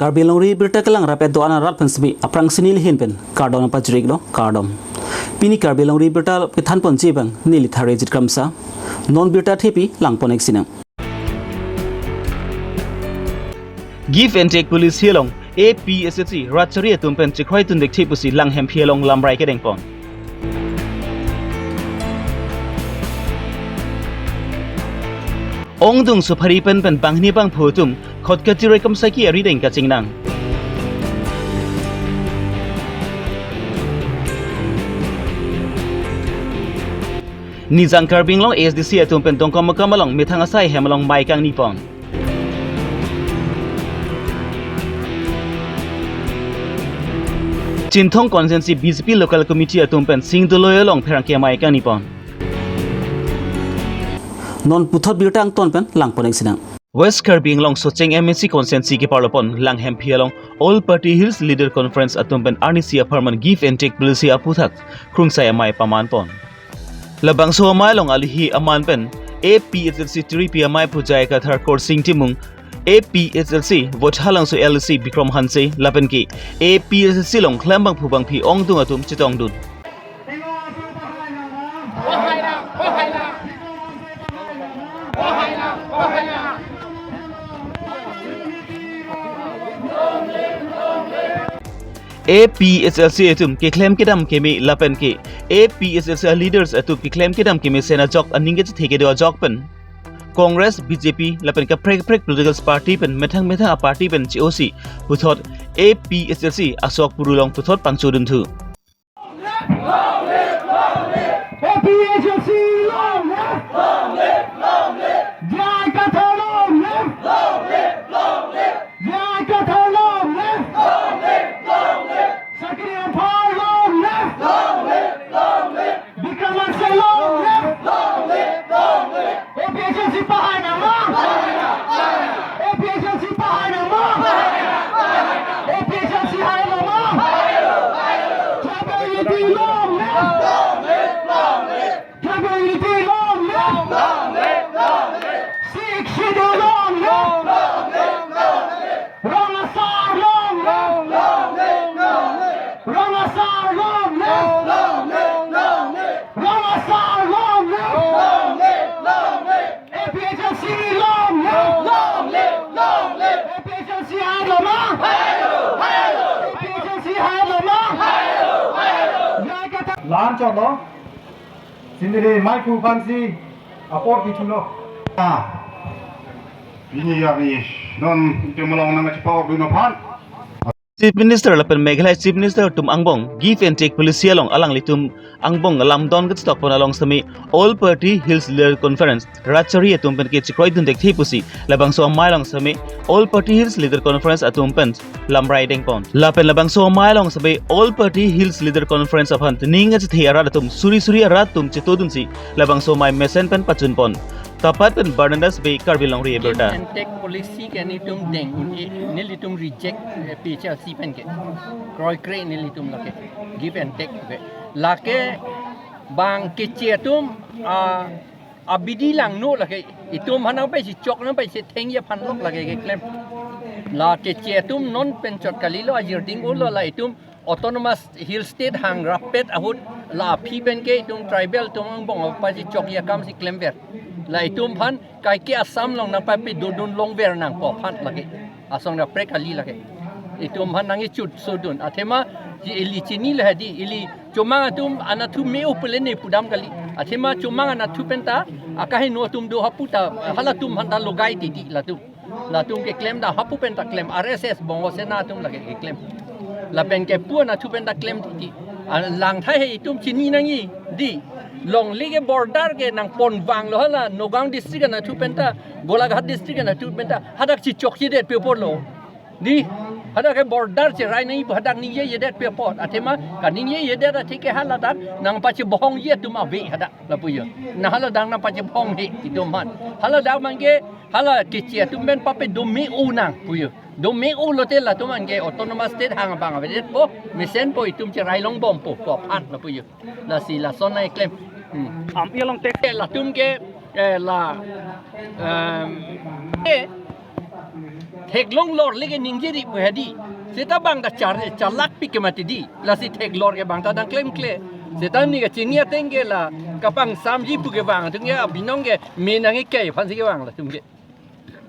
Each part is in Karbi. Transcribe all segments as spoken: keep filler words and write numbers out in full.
Karbi Longri Abirta kelang rapet do-an arat pen semi aphrangsi neli ahin pen kardom pajirlo, kardom. Pini Karbi Longri Abirta kethan ponji abang neli Tharejit Kramsa. Non birta thepi lang pon-ik sinang. Give and take policy along A P H L C rat chari atum pen chekroidun thekthe pusi Langhemphi along lamrai kedeng pon. Ongdung suphari pen pen banghini bangphu atum khot kachiroi kamsai ke arideng kachingnang. Nijang Karbi Anglong A S D C atum pen Dongkamukam along methang asai hem along mei kangni pon. Chinthong Constituency B J P Local Committee atum pen Singdoloi along pherangke mei kangni pon. Non puthot birta angton pen lang pon-ik sinang. West Karbi Anglong Socheng M A C Constituency keparlo pon Langhemphi along All Party Hills Leader Conference atum pen arnisi apharman Give and Take Policy aputhak krungsai amei paman pon. Labangso amei along alihi aman pen A P H L C tiripi amei pu J I Kathar, Khorsing Timung, A P H L C Vothatlangso L A C Bikram Hanse lapen ke A P H L C along klem bangphu bangphi ongdung atum chetongdun. A P H L C atum keklem kedam keme lapen ke A P H L C leaders atum keklem kedam kemesen ajok aning kachethe kedo ajok pen Congress, B J P lapen kaprek kaprek political party pen methang methang a party pen che-osi puthot A P H L C asok puru along puthot pangchodun thu. A P H L C long live! Long live, long live! J I Kathar long live! Long live, long live! J I Kathar long live! Long live, long live! Sakri Ampar long live! Long live, long live! Bikram Hanse long live! Long live, long live! A P H L C pahai nangma! A P H L C pahai nangma! A P H L C hai nangma! Tribal unity long live! Tribal unity long live! Sixth Schedule long live! Rong Asar long live! Rong Asar long live! Rong Asar long live! A P H L C long live! Long live! Long live! A P H L C hai nangma! Hai lo! Hai lo! A P H L C hai nangma! Hai lo! Hai lo! Jai Kathar! Lan chotlo. Sindiri maiku aphansi apor kichulo. Ah. Pini ya ni non itum along nang chepakdun aphan. Chief Minister lapen Meghalaya Chief Minister atum angbong Give and Take Policy along alanglitum angbong lamdon kachethok pon along semi All Party Hills Leader Conference rat chari atum pen ke chekroidun thekthe pusi labangso amei along semi All Party Hills Leader Conference atum pen lamrai deng pon. Lapen labangso amei along semi All Party Hills Leader Conference aphan ning kachethe arat atum suri suri arat atum chetodunsi labangso amei mesen pen pachun pon. Kapat pen Barnandas Bey, Karbi Longri Abirta. Give and take policy ke nelitum deng un-e, nelitum reject, eh, A P H L C pen ke. Kroikre nelitum lake. Give and take ke. Lake bang keche atum, ah, abidi langno lake. Itum aphan nangpachechok nangpachethengji aphan lok lake keklem. La keche atum non pen chot kalilo, ajir ding-olo, la itum Autonomous Hill State hang rapet ahut la aphi pen ke itum tribal atum angbong apachechokji akamsi klemver. La itum aphan kaike Assam along nangpapadodun longver nangpo aphan lake. Asong kaprek kali lake. Itum aphan nangkechut sodun. Athema ji ili chinilo hadi, ili chomang atum anatthu me-o pule ne pudam kali. Athema chomang anatthu penta akaheno atum do hapu ta halatum aphanta logai titi latum. Latum keklem ta hapu penta klem, R S S Bongo Sena atum lake keklem. Lapen kepu anatthu penta klem titi. A, langthai he itum chini nangji, dei. Longle ke border ke nangponvanglo hala, Nagaon district anatthu penta, Golaghat district anatthu penta, hadak chechokchedet pi apotlo. Dei, hadak ke border cherai nangji pu hadak ningjejedet pi apot. Athema kaningjejedet athe ke haladak nangpachebohongji atum ave hadak lapu jo. Na haladak nangpachebohong he itum aphan. Haladak abang ke hala keche atum pen pape do me-o nang pu jo. Do me-o lote latum abang ke Autonomous State hang abang avedetpo, mesenpo, itum cherai longbompo pu aphan lapu jo. Lasi lason nangkeklem. Hmm. Am, ya long tek. Eh, latum ke, eh, la, em, eh, Theklong lor leke ningje ri pu hedi. Seta bang ta char, charlak pik ke mati di. Lasi theklor ke bang ta dang klemkle. Seta ne kachini ateng ke la kapangsamji pu kevang atum ke abinong ke me nangkekai aphansi kevang latum ke.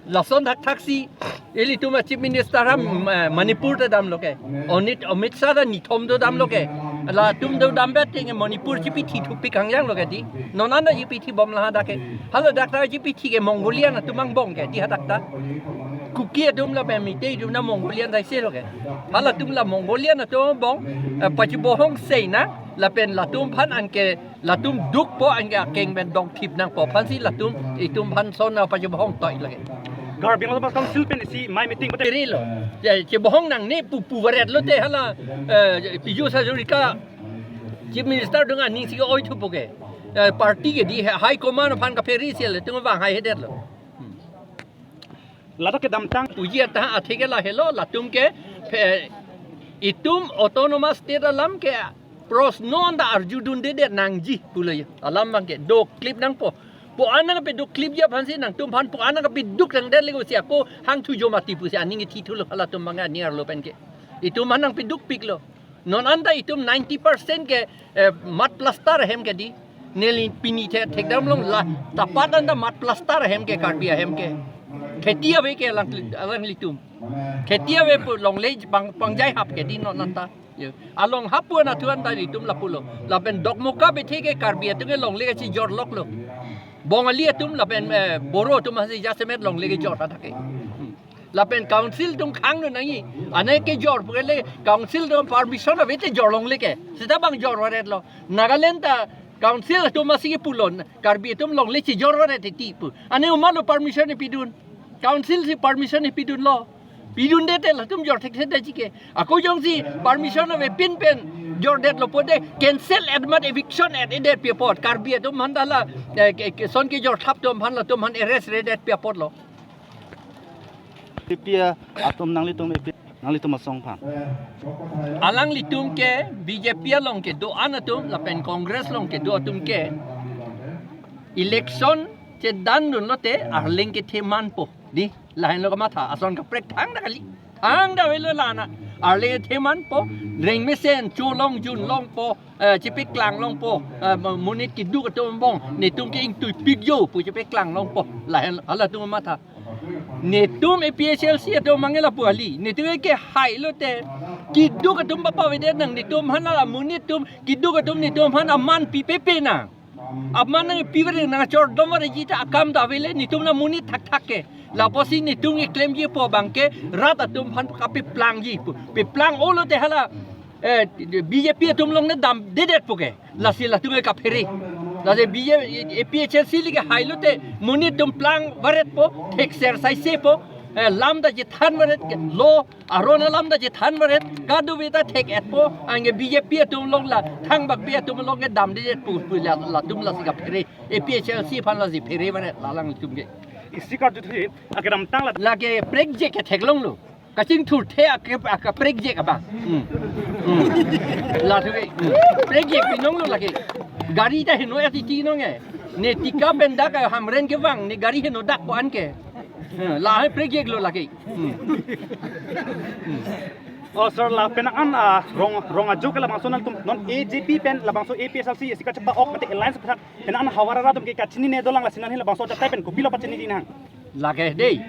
Lason thakthak si ilitum a Chief Minister ha, eh, Manipur ta damlo ke. Onit, Amit Shah ta nithom do damlo ke. Latum do dam bet ke Manipur chipithi thupik hangjang lo ke di. Non an ta chipithi bom la hadak ke. Hala dak ta chipithi ke Mongolian atum angbong ke di hadak ta. Kuki atum lapen Meitei atum na Mongolian ta isi lo ke. Halatum la Mongolian atum angbong, eh, pachibohong sei na lapen latum aphan anke latum dukpo, anke akeng pen dongthip nangpo aphansi latum itum aphan son na pachibohong toi lake. Karbi Anglong Autonomous Council pen isi mai meeting pute. Ri lo. Ya, chibohong nangne pu pu varet lote hala, eh, Piyush Hazarika Chief Minister adung aning si oi thupo ke. Eh, party ke di high command aphan kaphere si le tung vang hai hedet lo. Hmm. Ladak kedamtang. Puji ata athe ke lahelo, latum ke, phe, itum autonomous state alam ke prosno an ta arjudundedet nangji pulo yo. Alam bang ke doklip nangpo. Po-an nangpedukklipji aphansi nangtum aphan po-an nangpeduk nangdet lego si ako hang thu jo mati pusi aning ithi thulo halatum bang ani arlo pen ke. Itum aphan nangpedukpiklo. Non an ta itum ninety percent ke, eh, mud plaster ahem ke di. Neli pini the thekdam long la tapat an ta mud plaster ahem ke Karbi ahem ke. Kheti ave ke alang, alanglitum. Kheti ave pu longle pang, pangjai hap ke di non an ta. Yo. Along hap pu na thu an ta itum lapulo. Lapen Dokmoka bethe ke Karbi atum ke longle kachijor loklo. Bongali atum lapen, eh, Boro atum hasi jasemet longle kejor hadak ke. Hmm. Lapen council atum khang no nangji. Ane kejor pu ke le council atum permission ave te jor longle ke. Seta bang jor varet lo. Nagaland ta council atum masi ke pulo. Karbi atum longle chijor varet ti pu. Ane uma lo permission ipidun. Council si permission ipidunlo. Pidundet te latum jor thekthedet ji ke. Ako jongsi permission avepin pen jordetlo pote cancel admat eviction at edet pi apot. Karbi atum aphan ta la, eh, ke, ke, son kejor thap atum aphan latum aphan arrest redet pi apotlo. P P atum nanglitum, nanglitum asong aphan. Alanglitum ke B J P along kedo-an atum lapen Congress along kedo atum ke election chedandun lote arleng kethe manpo. Di, lahenlo kamatha, ason kaprek thangta kali. Thangta avelo lana. Arleng kethe manpo, reng mesen, cholong junlongpo, eh, chepeklanglongpo, eh, mo-, monit keduk atum angbong, netum ke ingtuipik jo pu chepeklanglongpo. Lahen halatum matha. Netum A P H L C atum mangela pu ali. Netum ke hai lote. Keduk atum papavedet nang netum aphan la monit atum, keduk atum netum aphan aman pipepe nang. Aman nangpiver nangchordom varetji ta akam ta avele netum na monit thakthak ke. Lapusi netum keklemji pu abang ke rat atum aphan kapeplangji pu. Peplang-o lote hala, eh, B J P atum along ne damdedet pu ke. Lasi latum ke kaphere. Lasi B J P, A P H L C le ke hai lote monit atum plang varetpo, thekser saise po, eh, lam ta chethan varet ke, law aron alam ta chethan varet, kadokave ta thek-etpo, anke B J P atum along la, thangbak bi atum along ke damdedet pu, pu la, latum lasi kaphere, A P H L C aphan lasi phere varet, la alanglitum ke. Isi karju thuji, akedamtang la. Lake prekjek ke theklonglo. Kachingthurthe ake, ake prekjek abang. Hmm. Hmm. La thu ke. Hmm. Prekjek binonglo lake. Gari ta heno ya titi nong e. Ne Tika pen dak Hamren kevang, ne gari heno dak ko-an ke. Hmm. La hai prekjeklo lake. Hmm. Hmm. Oh, sir, la penang an, ah, rong, rong ajo ke labangso nangtum, non A J P pen labangso A P H L C isi kachapa-ok mate alliance pethak, penang an havar arat atum ke kachinine dolang, lasi nangli labangso achatai pen kopilo pachinidun nang? Lake dei,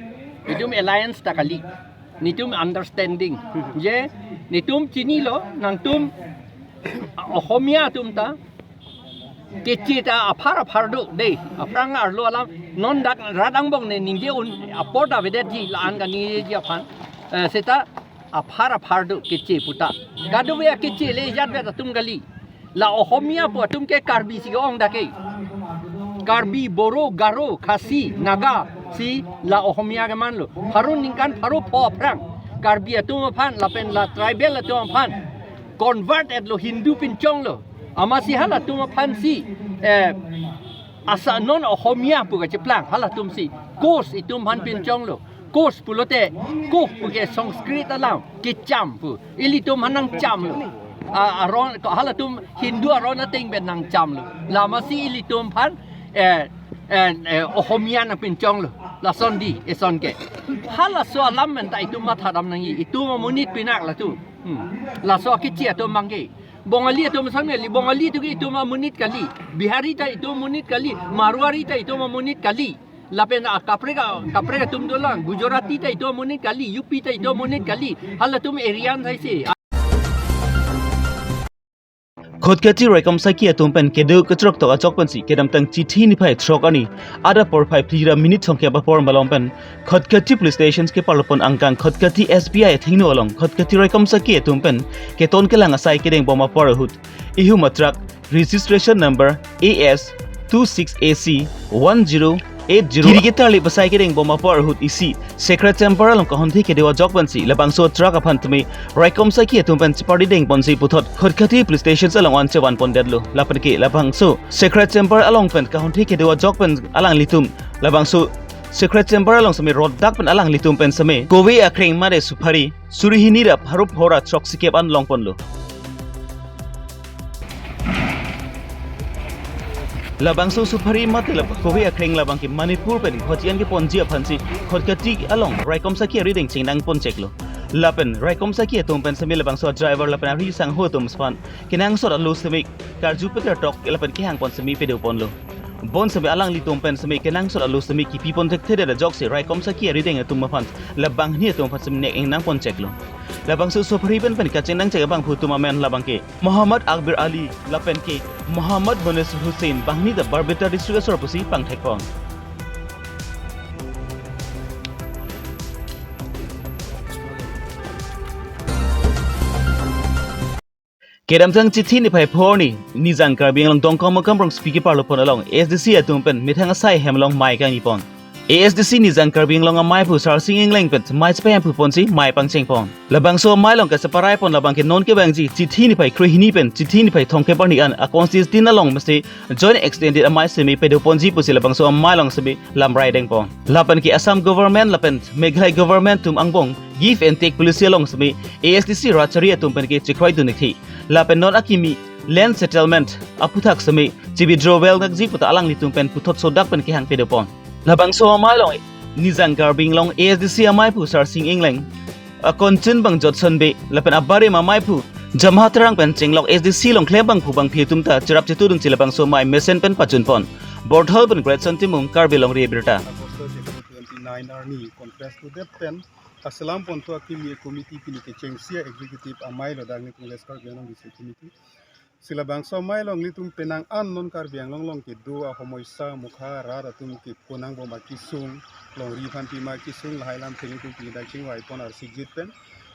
itum alliance ta kali, netum understanding. Je, netum chinilo, nangtum Ohomia atum ta, keche ta aphar aphar do dei, aphrang arlo alam, non dak rat angbong ne ningje un apor ta avedetji, la-an kaningjeji aphan. Eh, seta aphar aphar do keche puta. Kadokave akeche le jat vet atum kali. La Ohomia pu atum ke Karbi si ke-ong dak ke. Karbi, Boro, Garo, Khasi, Naga si la Ohomia kemanlo. Pharo ningkan pharo pho aphrang Karbi atum aphan lapen la tribal atum aphan convert-etlo, Hindu pinchonglo. Amatsi halatum aphansi, eh, asa non Ohomia pu kacheplang halatumsi Koch itum aphan pinchonglo. Koch pulote, Koch pu ke Sanskrit alam, kecham pu. Ilitum aphan nangchamlo. A, aron, ko halatum Hindu aron ateng pen nangchamlo. La amatsi ilitum aphan, eh, eh, eh, Ohomia nangpinchonglo. Lason di, eson ke. Halaso alam pen ta itum matha dam nangji, itum amonit pinak latum. Hmm. Laso kechi atum abang ke. Bongali atum sang kali, Bongali atum ke itum amonit kali. Bihari ta itum amonit kali, Marwari ta itum amonit kali. Lapen a kaprek a, kaprek atum dolang, Gujarati ta itum amonit kali, U P ta itum amonit kali. Halatum Aryan hai se. Khatkhati raikom saki atum pen kedo kachrok tok ajok pensi kedamtang Chithi niphai throk arni adap porphai phli ra minute thomkep apor malom pen Khatkhati police station keparlopon angkang Khatkhati S B I athengno along Khatkhati raikom saki atum pen keton kelang asai kedeng bom apor ahut ihum a truck registration number A S two six A C one zero eight zero kiri ketarli pasai kedeng bom apor ahut isi Sacred Chamber along kahonthi kedo ajok pensi labangso truck aphan tumi raikom saki atum pen chepardi dengponsi puthot Khatkhati police station along an chevan pondetlo. Lapen ke labangso Sacred Chamber along pen kahonthi kedo ajok pen alanglitum labangso Sacred Chamber along seme road dak pen alanglitum pen seme kove akreng mare suphari suri hini ra pharo phora throk sikep an longponlo. Labangso suphari mate lab kove akreng labang ke Manipur pen Guwahati an keponji aphansi Khatkhati along raikom saki arideng chengnang poncheklo. Lapen raikom saki atum pen seme labangso driver lapen ari sangho atum aphan kenangsot alo seme karju peter tok lapen kehang pon seme pedo ponlo. Bonseme alanglitum pen seme kenangsot alo seme kipi ponthekthedet ajoksi raikom saki arideng atum aphan labang hini atum aphan seme nek ingnang poncheklo. Labangso suphari pen pen kachengnangchek abangphu atum amen labang ke Muhammad Akbar Ali lapen ke Muhammad Monis Hussain banghini ta Barpeta district asor pusi pangthekpon. Kedamtang Chithi niphai pho arni Nijang Karbi Anglong Dongkamukam rongsopi keparlopon along A S D C atum pen methang asai hem along mei kangnipon. A S D C Nijang Karbi Anglong amaiphu Sarsing Engleng pen mei chepahemphu ponsi mei pangchengpon. Labangso amei along kacheparaipon labang ke non kevangji Chithi niphai krehini pen Chithi niphai thomkep arni an a constituency along mesti joint extended amei seme pedo ponji pusi labangso amei along seme lamrai dengpon. Lapen ke Assam government lapen Meghalaya government atum angbong give and take policy along seme A S D C rachari atum pen ke chekroidun ikthi. Lapen non akimi land settlement aphuthak seme che withdrawal ngakji puta alanglitum pen puthot sodak pen kehang pedopon. Labangso amei along Nijang Karbi Anglong A S D C amaiphu Sarsing Engleng, akonchin bang Jotson Bey, lapen abarim amaiphu Jamha Terang pen chenglok A S D C along klem bangphu bangphi atum ta cherap chetudunsi labangso amei mesen pen pachunpon. Borthol pen Greatson Timung, Karbi Longri Abirta. August twenty-nine arni conference to dep pen kaselam pontu akimi committee pini kechengsi executive amei lo dagni Congress Karbi Anglong District Committee. Si labangso amei along ilitum penang an non Karbi Anglong along kedo ahomoisa mukha rat atum kekonang bom akesung, longri aphan pima akesung, lahai alamthe ilitum pini dak chingvaipon arsikjit pen.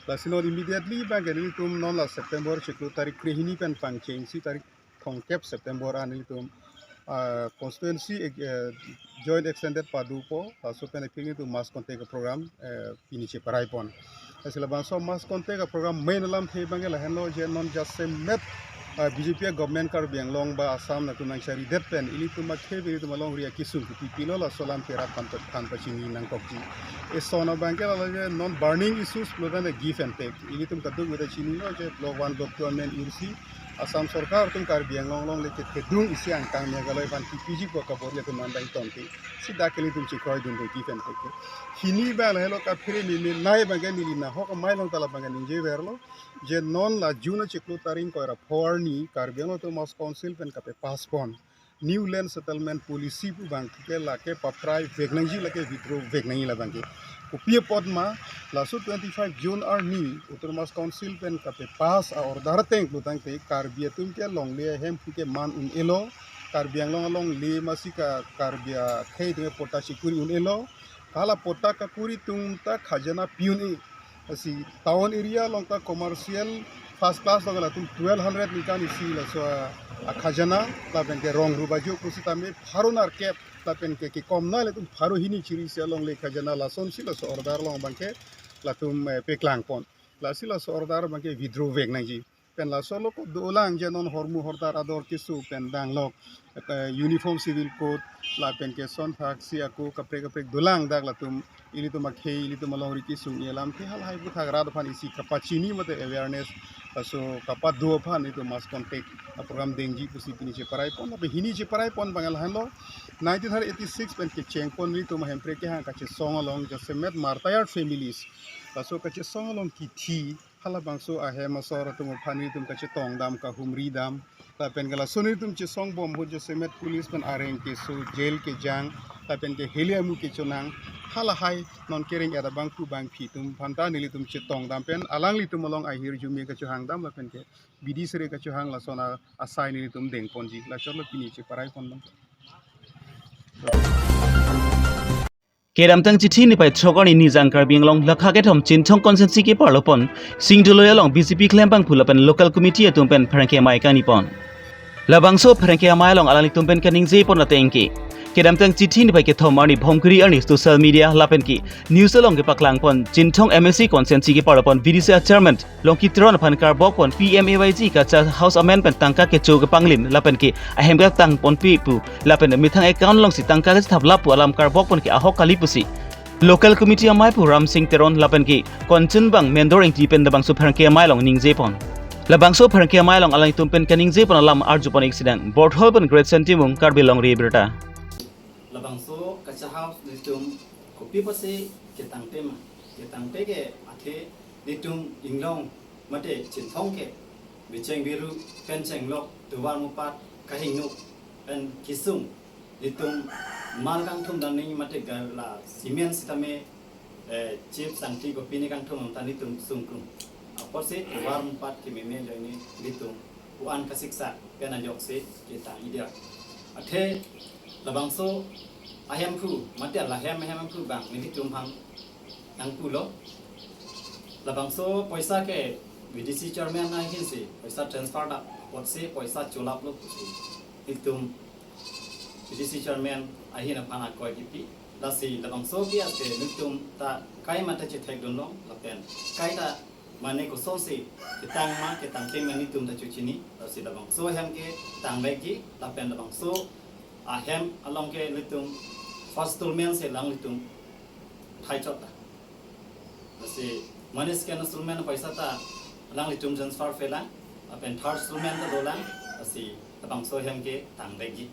Lasi non immediately abang ke ilitum non la September chiklo tarik krehini pen pangchengsi tarik thomkep September an ilitum, ah, constituency, eh, joint extended padopo, laso pen ilitum mass contact program, eh, pini cheparaipon. Lasi labangso mass contact program main alamthe abang ke lahenlo je non jasemet, ah, B J P government Karbi Anglong ba Assam latum nangcharidet pen ilitum akhei ilitum alongri akesung kipipilo laso alamthe rat aphan aphan pachini nangkokji. Eson abang ke lalo je non burning issues pulo tangte give and take. Ilitum kadokave ta chinilo je block one, block two amen irsi Assam sorkar atum Karbi Anglong along le kethedung isi angkang Meghalaya aphan kipiji pu kabor-i atum nang dai tonte. Si dak ke ilitum chekroidunde give and take. Hini abang lahelo kaphere meme nei abang ke neli nahok amei along ta labang ke ningjeverlo. Je non la June chiklo tarik ingkoi ra pho arni Karbi Anglong Autonomous Council pen kape pass pon New Land Settlement Policy pu abang ke lake paprai vek nangji, lake withdraw vek nangji labang ke. Kopi apot ma, laso twenty-five June arni Autonomous Council pen kape pass a-order ateng pulo tangte Karbi atum ke longle ahemphu ke man un-elo, Karbi Anglong alongle masi ka Karbi akhei atum ke patta chekuri un-elo, hala patta kakuri atum ta khajana pi un-e. Lasi town area along ta commercial first class along latum twelve hundred ningkan isi laso a, akhajana lapen ke rong rubajo pusitame pharo nerkep lapen ke kekomna latum pharo hini chiri isi alongle khajana lasonsi laso order along abang ke latum, eh, peklangpon. Lasi laso order abang ke withdraw vek nangji. Pen laso lo ko dolang je non hormu hordar ador keso pen danglok, eh, uniform civil code lapen ke son thak si ako kaprek kaprek dolang dak latum ilitum akhei ilitum alongri kesung i alamthe halahai aputhak rat aphan isi kapachini mate awareness Laso kapado aphan nelitum mass contact a-program dengji pusi pini cheparai pon. Lapen hini cheparai pon abang lahenlo, nineteen eighty-six pen kecheng pon nelitum ahemphrek kehang kachesong along jasemet martyr families. Laso kachesong along kithi halabangso ahem asor atum aphan nelitum kachetong dam, kahumri dam. Lapen ke laso nelitum chesong bom ahut jasemet police pen areng keso, jail kejang, lapen ke heli amu kechonang, halahai non kereng-et abangphu bangphi atum aphanta nelitum chetong dam pen alanglitum along ahirjume kachohang dam lapen ke bidi sere kachohang lason a-, asai nelitum deng ponji. Lachotlo pini cheparai pon abang. Kedamtang chithi niphai throk arni nijang Karbi Anglong lakha kethom Chinthong constituency keparlo pon Singduloi along B J P klembangphu lapen local committee atum pen pherangke amei kangni pon. Labangso pherangke amei along alanglitum pen kaningje pon ateng ke, kedamtang chithi niphai kethom arni Bhomkiri arni social media lapen ke news along kepaklang pon Chinthong M A C constituency keparlo pon V D C a-chairman Longki Teron aphan karbok pon P M A Y G kacha house amen pen tangka kecho kepanglim lapen ke ahem ketang ponpe pu lapen methang account alongsi tangka kachethap lap pu alam karbok pon ke ahok kali pusi local committee amei pu Ramsing Teron lapen ke konchun bang Mendor Ingti pen labangso pherangke amei along ningje pon. Labangso pherangke amei along alanglitum pen kaningje pon alam arju pon ik sidang. Borthol pen Great Sentimung, Karbi Longri Abirta. Labangso kacha house nelitum kopi pusi ketangte ma? Ketangte ke athe nelitum inglong mate Chinthong ke bicheng biru pen chenglok tovar mupat kahingno pen kisung nelitum mal kangthum damning mate gar la cement sitame, eh, chip sangti kopi ni kangthum ta nelitum sungkrung. Apotsi tovar mupat kememe ajoine nelitum pu-an kasiksa pen ajoksi ketang idia. Athe labangso ahemphu mate lahem ahemphu bang nelitum aphan nangpulo. Labangso poisa ke V D C chairman ahinsi poisa transfer dam apotsi poisa cholaplo pusi nelitum V D C chairman ahin aphan akoi kipi. Lasi labangso bias ke nelitum ta kaimata chethekdun long lapen kaita mane kosonsi ketang ma ketangte ma nelitum ta chochini. Lasi labangso ahem ke tangvekji lapen labangso ahem along ke nelitum first installment si alanglitum thai chot ta. Lasi mane second installment poisa ta alanglitum transfer pelang lapen third installment ta dolang. Lasi labangso ahem ke tangvekji.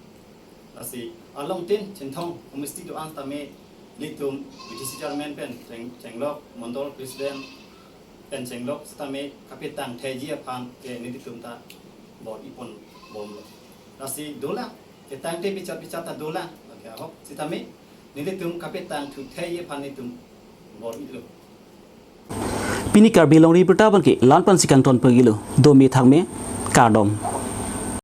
Lasi along tin Chinthong homestay do-an tame nelitum V D C chairman pen cheng-, chenglok, mondol president pen chenglok sitame kapetang theji aphan ke nelitum ta bor-i pon bomlo. Lasi dolang, ketangte pichat pichat ta dolang, lake ahok sitame nelitum kapetang thu theji aphan nelitum bor-ilo. Pini Karbi Longri Abirta abang ke la-an pensi kangton pagilo, dome thakme, kardom.